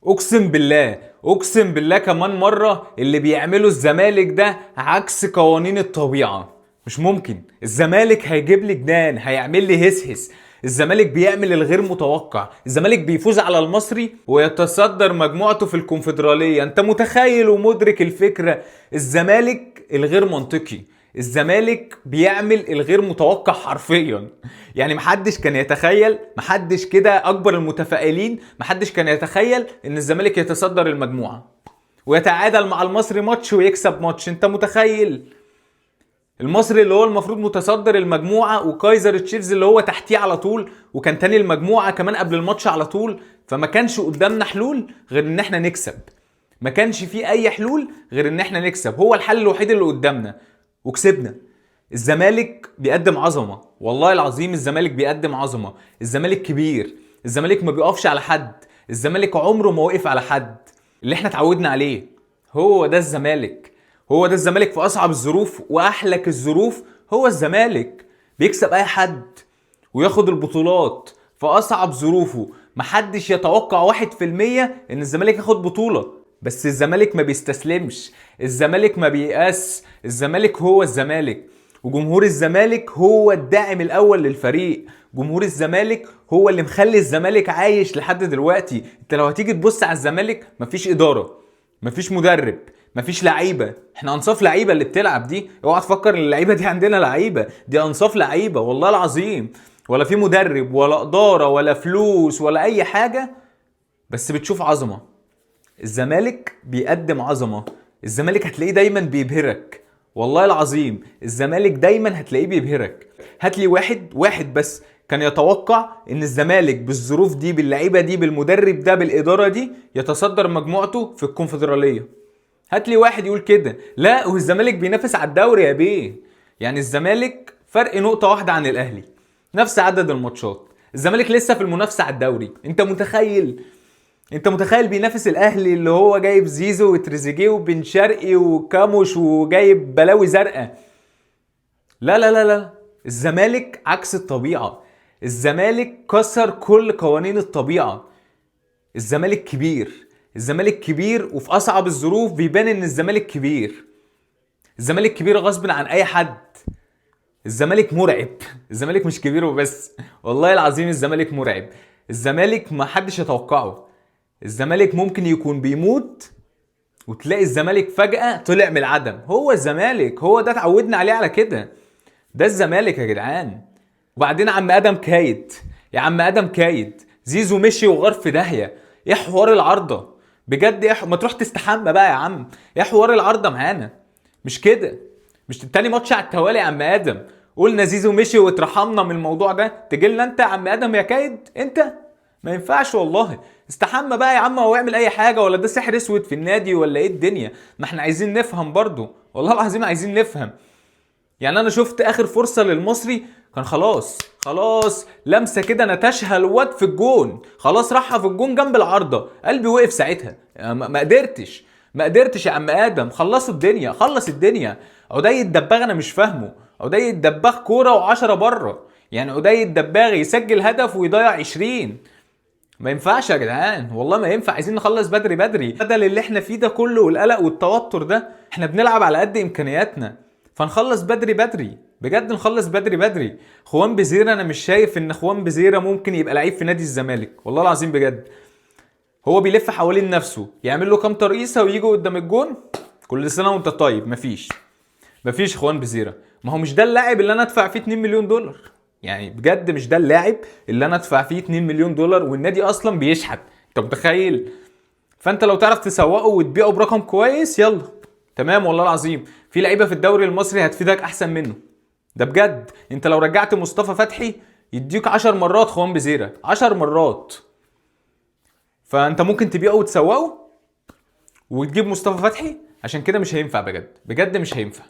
اقسم بالله، اقسم بالله كمان مرة اللي بيعمله الزمالك ده عكس قوانين الطبيعة. مش ممكن. الزمالك هيجيب لي جنان، هيعمل لي هسهس. الزمالك بيعمل الغير متوقع. الزمالك بيفوز على المصري ويتصدر مجموعته في الكونفدرالية. انت متخيل ومدرك الفكرة؟ الزمالك الغير منطقي، الزمالك بيعمل الغير متوقع حرفيا. يعني محدش كان يتخيل، محدش كده اكبر المتفائلين محدش كان يتخيل ان الزمالك يتصدر المجموعة ويتعادل مع المصري ماتش ويكسب ماتش. انت متخيل؟ المصري اللي هو المفروض متصدر المجموعة، وكايزر تشيفز اللي هو تحتيه على طول وكان تاني المجموعة كمان قبل الماتش على طول. فما كانش قدامنا حلول غير ان احنا نكسب، ما كانش فيه اي حلول غير ان احنا نكسب، هو الحل الوحيد اللي قدامنا وكسبنا. الزمالك بيقدم عظمه، والله العظيم الزمالك بيقدم عظمه. الزمالك كبير، الزمالك ما بيقفش على حد، الزمالك عمره ما وقف على حد. اللي احنا اتعودنا عليه هو ده الزمالك، هو ده الزمالك في اصعب الظروف واحلك الظروف. هو الزمالك بيكسب اي حد وياخد البطولات في اصعب ظروفه. محدش يتوقع 1% ان الزمالك ياخد بطولة، بس الزمالك ما بيستسلمش، الزمالك ما بيأس، الزمالك هو الزمالك، وجمهور الزمالك هو الداعم الاول للفريق. جمهور الزمالك هو اللي مخلي الزمالك عايش لحد دلوقتي. انت لو هتيجي تبص على الزمالك مفيش ادارة، مفيش مدرب، مفيش لعيبة. احنا انصاف لعيبة اللي بتلعب دي، اوعى تفكر ان اللعيبة دي عندنا لعيبة، دي انصاف لعيبة والله العظيم. ولا في مدرب ولا ادارة ولا فلوس ولا اي حاجة، بس بتشوف عظمه. الزمالك بيقدم عظمه، الزمالك هتلاقيه دايما بيبهرك، والله العظيم الزمالك دايما هتلاقيه بيبهرك. هات لي واحد بس كان يتوقع ان الزمالك بالظروف دي، باللعيبه دي، بالمدرب ده، بالادارة دي، يتصدر مجموعته في الكونفدراليه. هات لي واحد يقول كده. لا، والزمالك بينافس على الدوري يا بيه. يعني الزمالك فرق نقطة واحدة عن الاهلي، نفس عدد الماتشات، الزمالك لسه في المنافسة على الدوري. انت متخيل؟ انت متخيل بينافس الاهلي اللي هو جايب زيزو وتريزيجيه وبن شرقي وكاموش وجايب بلاوي زرقاء؟ لا لا لا لا، الزمالك عكس الطبيعة، الزمالك كسر كل قوانين الطبيعة. الزمالك كبير، الزمالك كبير، وفي اصعب الظروف بيبان ان الزمالك كبير. الزمالك كبير غصب عن اي حد. الزمالك مرعب، الزمالك مش كبير وبس، والله العظيم الزمالك مرعب. الزمالك ما حدش يتوقعه. الزمالك ممكن يكون بيموت وتلاقي الزمالك فجأة طلع من العدم. هو الزمالك، هو ده اتعودنا عليه على كده، ده الزمالك يا جدعان. وبعدين عم ادم كايد، يا عم ادم كايد، زيزو مشي وغار في داهية. ايه حوار العارضة بجد؟ ايه ما تروح تستحمى بقى يا عم. ايه حوار العارضة معانا؟ مش كده، مش تاني ماتش على التوالي يا عم ادم. قلنا زيزو مشي واترحمنا من الموضوع ده، تجيلنا انت يا عم ادم يا كايد؟ انت ما ينفعش والله. استحمى بقى يا عم واعمل اي حاجة، ولا ده سحر اسود في النادي ولا ايه الدنيا؟ ما احنا عايزين نفهم برضو، والله العظيم عايزين نفهم. يعني انا شفت اخر فرصة للمصري كان خلاص، خلاص لمسه كده نتشها الواد في الجون، خلاص راحها في الجون جنب العارضة، قلبي وقف ساعتها. ما قدرتش، ما قدرتش يا عم ادم. خلصوا الدنيا، خلص الدنيا. عدي الدباغ انا مش فاهمه، عدي الدباغ كورة و10 بره، يعني عدي الدباغ يسجل هدف ويضيع 20. ما ينفعش يا جدعان، والله ما ينفع. عايزين نخلص بدري بدري، بدل اللي احنا فيه ده كله والقلق والتوتر ده. احنا بنلعب على قد امكانياتنا، فنخلص بدري بدري بجد، نخلص بدري بدري. خوان بيزيرا انا مش شايف ان خوان بيزيرا ممكن يبقى لعيب في نادي الزمالك، والله العظيم بجد. هو بيلف حوالين نفسه، يعمل له كام ترقيصه ويجي قدام الجون. كل سنة وانت طيب. مفيش خوان بيزيرا. ما هو مش ده اللاعب اللي انا ادفع فيه 2 مليون دولار، يعني بجد مش ده اللاعب اللي انا ادفع فيه 2 مليون دولار والنادي اصلا بيشحت. انت متخيل؟ فانت لو تعرف تسوقه وتبيعه برقم كويس يلا تمام، والله العظيم في لعيبة في الدوري المصري هتفيدك احسن منه، ده بجد. انت لو رجعت مصطفى فتحي يديك 10 مرات خوان بيزيرا، 10 مرات. فانت ممكن تبيعه وتسوقه وتجيب مصطفى فتحي، عشان كده مش هينفع بجد، بجد مش هينفع.